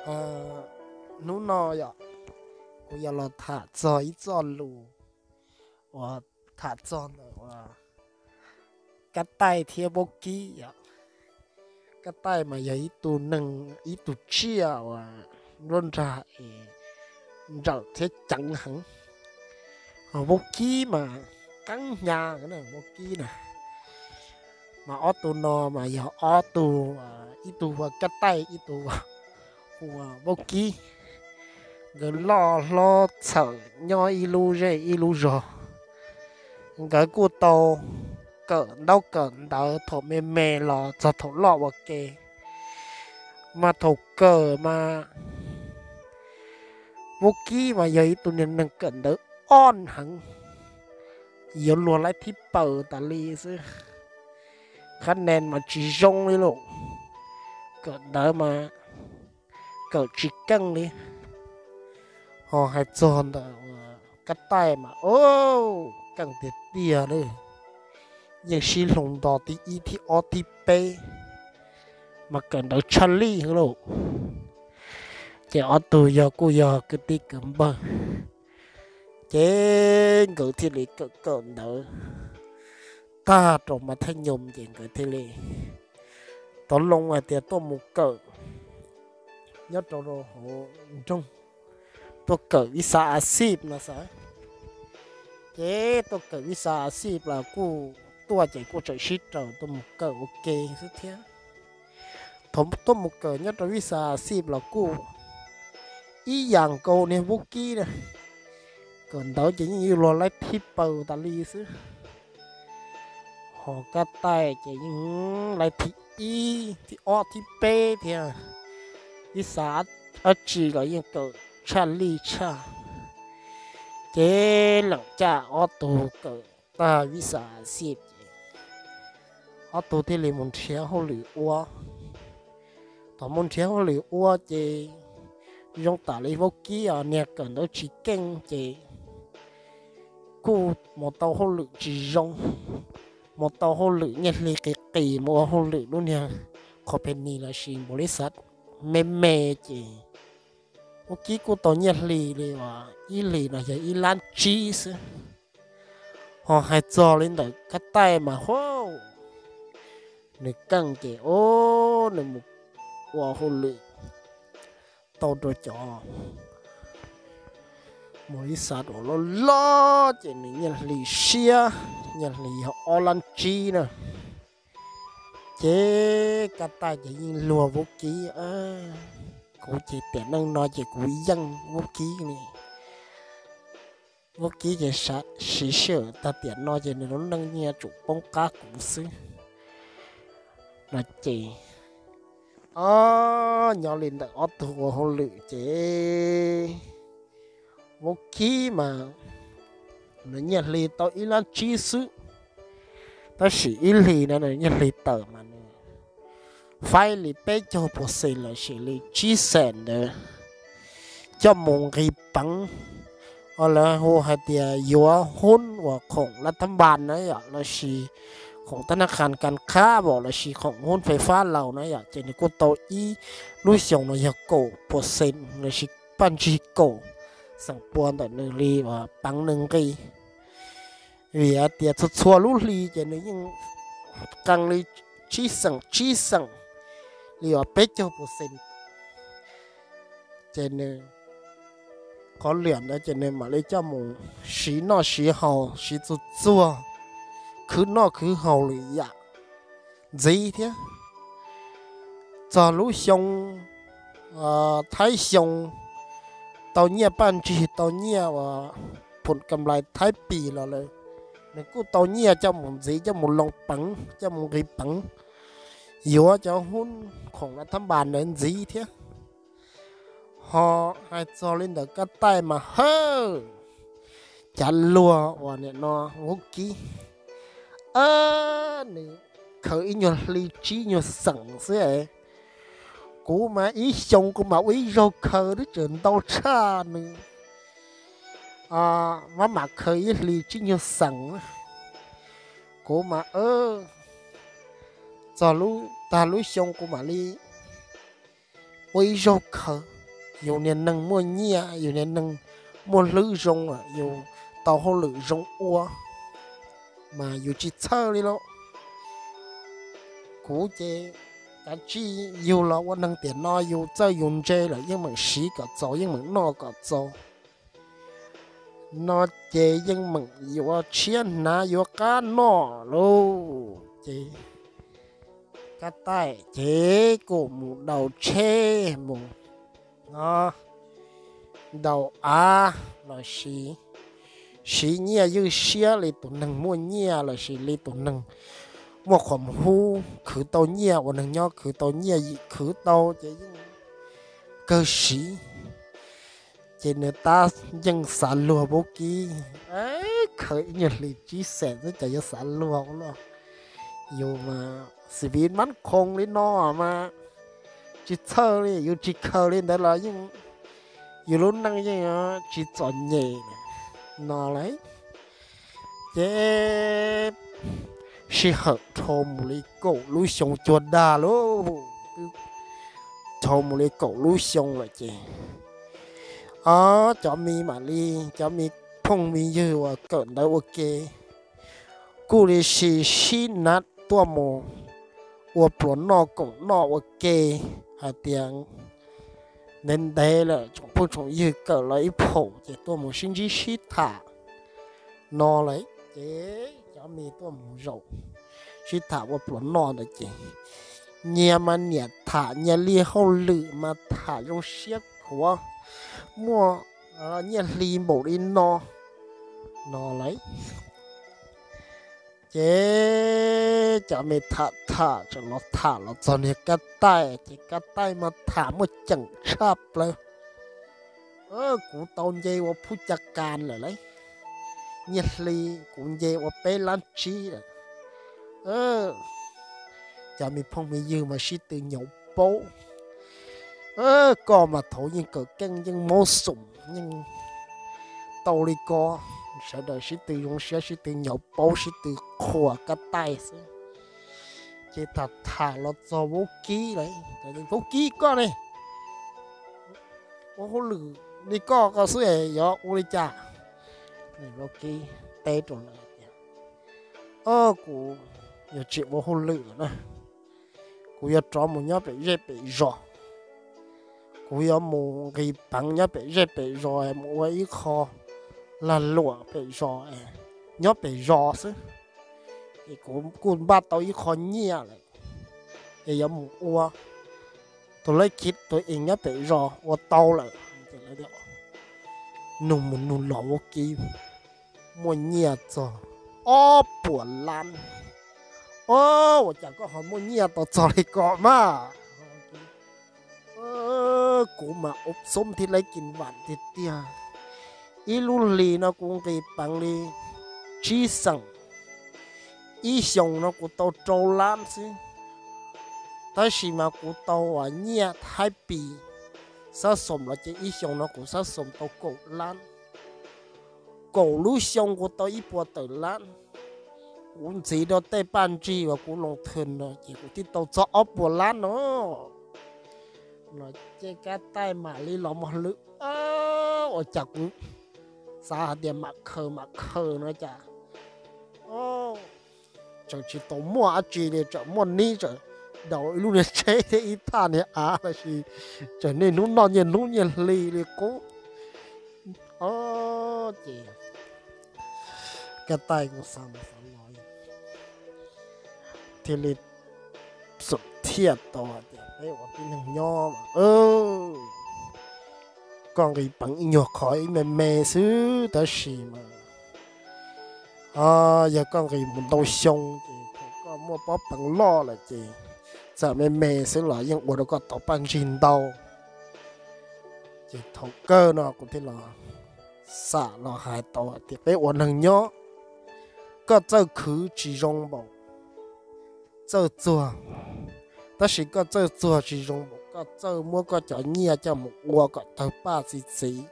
Hnub no yom, kuv yuav los tham txog ib txoj lus uas tham txog ntawm uas Kab Taij thiab Vaub Kib yom. Kab Taij mas yog ib tug neeg, ib tug tsiaj uas nruab nrag es nrawm thiab ceev heev, ho Vaub Kib mas qeeb hnyav, Vaub Kib na. Mas ob tug no mas yog ob tug, ib tug hu ua Kab Taij, ib tug hu ua Vaub Kib. Nkawd loj hlob txhawm nyob ib lub zej ib lub zog. Nkawd kuj tau kawm ntaub kawm ntawv thaum me me los txog thaum loj ua ke. Mas thaum kawm mas Vaub Kib mas yog ib tug niag neeg kawm ntawv ob heev, yuav luag laib thib paws tas li xwb. Qhab nees mas tsis zoo li lauj, kawm ntawv mas kawm tsis keej li. Ho hais txog ntawm Kab Taij mas, o, keej tiag tiag li, yeej sib hloov nto thib ib thib ob thib peb, mas kawm ntawv tshaj lij lauj. Ces ob tug yog kuj yog kwv tij kwv npawg, ces nkawd thiaj li kawm kawm ntawv tag rau mas thaj nyoos ces nkawd thiaj li tau loo hais tias tuaj mus kawm nyob rau hauv nroog, tuaj kawm vis xav a xij no xav. Ces tuaj kawm vis xav a xij los kuj tuaj ces kuj tseem sib raws tuaj mus kawm ua ke xwb thiab. Thaum tuaj mus kawm nyob rau vis xav a xij los kuj ib yam nkaus niag Vaub Kib na, kawm ntawv ces yeej yuav luag laib thib paws tas li xwb. Ho Kab Taij ces yeej laib thib ib thib ob thib peb thiab, vis xav dab tsi los yeej kawm tshaj lij tshaj. Ces leem caj ob tug kawm tag vis xav a xij ces ob tug thiaj li mus nrhiav hauj lwm ua. Thaum mus nrhiav hauj lwm ua ces zoo tam li Vaub Kib os, niag kawm ntawv tsis keej ces kuj mus tau hauj lwm tsis zoo, mus tau hauj lwm nyiaj hli qis qis, mus ua hauj lwm lub niag company lossis npaum li xav me me ces Vaub Kib kuj tau nyiaj hli li uas ib hlis no yog ib lab tsib xwb. Ho hais txog li ntawm Kab Taij mas hauj, nws keej ces o, nws mus ua hauj lwm tau rau cov mus ib xav uas loj loj ces nws nyiaj hli siab, nyiaj hli yog ob lab tsib na. Ces Kab Taij ces yeej luag Vaub Kib, kuv ces tiam neej no ces kuv yeej Vaub Kib li. Vaub Kib ces siv sij hawm tag tiam no ces nws lub neej yeej yuav tsum poob qab kuv xwb no ces, o, nyob li ntawm ob tug ua hauj lwm ces Vaub Kib mas nws nyiaj hli tau ib lab tsib xwb, tab sis ib hlis no nws nyiaj hli tawm mas nws faib li peb caug percent lossis li tsib xees ntawd coj mus nqis peev, lawv hu hais tias yuav hub uas khoom lab thab npas na yom, lossis khoom thab nab qhas kas khab os, lossis khoom hub fais fab laus na yom, ces nws kuj tau ib lub xyoo no yog kaum percent lossis paj ntsig kaum xeem pua ntawm nws li uas peev nws nqis. Vim hais tias txhua txhua lub hli ces nws yeej qee li tsib xeem tsib xeem li uas peb caug percent. Ces nws qhov liam ntawd ces nws mam li coj mus siv noj siv haus, siv txuag txuag, khwv noj khwv haus lwm yam ntxiv thiab. Txog lub xyoo Thaib xyoo tau nyiaj paj ntsig, tau nyiaj uas phum kam lais Thaib Pis los lawm, nws kuj tau nyiaj coj mus ntxiv, coj mus loo peev, coj mus nqis peev, yuav cov hub khoom lab thab npas ntawd ntxiv thiab. Ho hais txog li ntawm Kab Taij mas hawj, cav luag uas nim no Vaub Kib, nws khaws ib nyuag hli tsib nyuag xeem xwb es, kuv mas ib xyoo kuv mam ua ib zaug khaws twb tseem ntau tshaj nws, mab mam khaws ib hli tsib nyuag xeem. Kuv mas txog tag lub xyoo kuv mam li ua ib zaug khaws. Yus niag neeg muaj nyiaj, yus niag neeg muaj hlwb zoo, yus tau hauj lwm zoo ua, mas yus tsis txhawj li lauj. Kuv ces kav tsij yug los ua neeg tiam no, yus txawj yus ntse lawm yeej meem siv kom txaus, yeej meem noj kom txaus. No ces yeej meem yuav tshiab hnav yuav qab noj lauj. Ces Kab Taij ces kuj mus daus tsheb mus daus av los sis siv nyiaj ywj siab li tus neeg muaj nyiaj los sis li tus neeg muaj qhov hub khwv tau nyiaj, ua neeg nyob khwv tau nyiaj yim khwv tau ces yeej kawg siv. Ces nws tab yeej xav luag vaub kib, khaws ib nyuag hlis tsib xees xwb cas yuav xav luag ua luaj. Yus mas xis viv mab khoom li no mas tsis txhawj li, yus tsis khaws li ntawd los yeej yus lub neej yeej tsis txom nyem no lauj. Ces sij hawm dhau mus li kaum lub xyoo cuag dag lauj, dhau mus li kaum lub xyoo lawm ces o cov me mam li, cov me phooj me ywg uas kawm ntawv ua ke kuj li si sib nab tuaj mus ua pluas noj koom noj ua ke hais tias ntev ntev lawm tsoom phooj tsoom ywg kawm los ib phaum ces tuaj mus sib ntsib sib tham no lawm ces cov me tuaj mus zaum sib tham ua pluas noj ntawd ces nyias mas niam tham nyias li hauj lwm mas tham zoo siab khuav muaj nyiaj hli npaum li no no lawm. Ces cov me tham tham tseem los tham los txog niag Kab Taij ces Kab Taij mas tham muaj ceem tshaj plaws. Kuv tau nce ua phub ca kas lawm lauj, nyiaj hli kuv nce ua peb lab tsib lawm. Cov me phooj me ywg mas sib tw nyaum paub. Koj mas thaum yeej kawm keej yeej mob xoom yeej tau li ko, sawv daws sib tw zoo siab sib tw nyaum paub sib tw qhuas Kab Taij xwb. Ces tham tham los txog vaub kib lawm, vaub kib koj ne, ua hauj lwm li koj ko xwb es yuav ua li cas? Vaub kib teb rau lawv tias, o kuv yuav tsis ua hauj lwm na, kuv yuav rov mus nyob pem zej pem zos. Kuv yuav mus nqis peev nyob pem zej pem zos mus ua ib qho lag luam pem zos, nyob pem zos xwb. Es kuv kuj npaj tau ib qho nyiaj lawm, es yuav mus ua tus lab khiv tus ees nyob pem zos ua tau lawm. Nug mus nug los vaub kib muaj nyiaj txog ob puas lab. O, ua cas koj ho muaj nyiaj tau txog li ko mas? Kuv mas ua xub thib lab kis vam tiag tiag. Ib lub hlis no kuv nqis peev li tsib xeem, ib xyoos no kuv tau rau lab xwb, tab sis mas kuv tau nyiaj Thaib Pis xab xoom los ces ib xyoos no kuv xab xoom tau kaum lab. Kaum lub xyoo kuv tau ib puas tawm lab. Kuv ntxiv rau tej paj ntsig uas kuv loos thwm no ces kuv thiaj tau txog ob puas lab no. Los ces Kab Taij mam li los mus lwm, ua cas kuv xav hais tias mam khaws mam khaws no cas tseem tsis tau muaj dab tsi li, tseem muaj nib tseem daus ib lub niag tsheb thiab ib thaj niag av los sis tseem niaj hnub noj nyiaj hnub nyiaj hli li qub. Ces Kab Taij kuj xav mus xav los thiaj li xum thiaj tau hais tias peb ua tib neeg nyob mas koj nqis peev ib nyuag qhov ib me me xwb tab sis mas yog koj nqis mus ntau xyoo ces thaum koj muaj pob peev loj lawm ces txawm me me xwb los yeej ua rau koj tau paj ntsig ntau. Ces thaum kawg no kuv thiaj los xam los hais tau hais tias peb ua neeg nyob, koj txawj khwv tsis zoo npaum txawj txuag, tab sis koj txawj txuag tsis zoo npaum koj txawj muab koj cov nyiaj coj mus ua kom tawg paj txi txiv.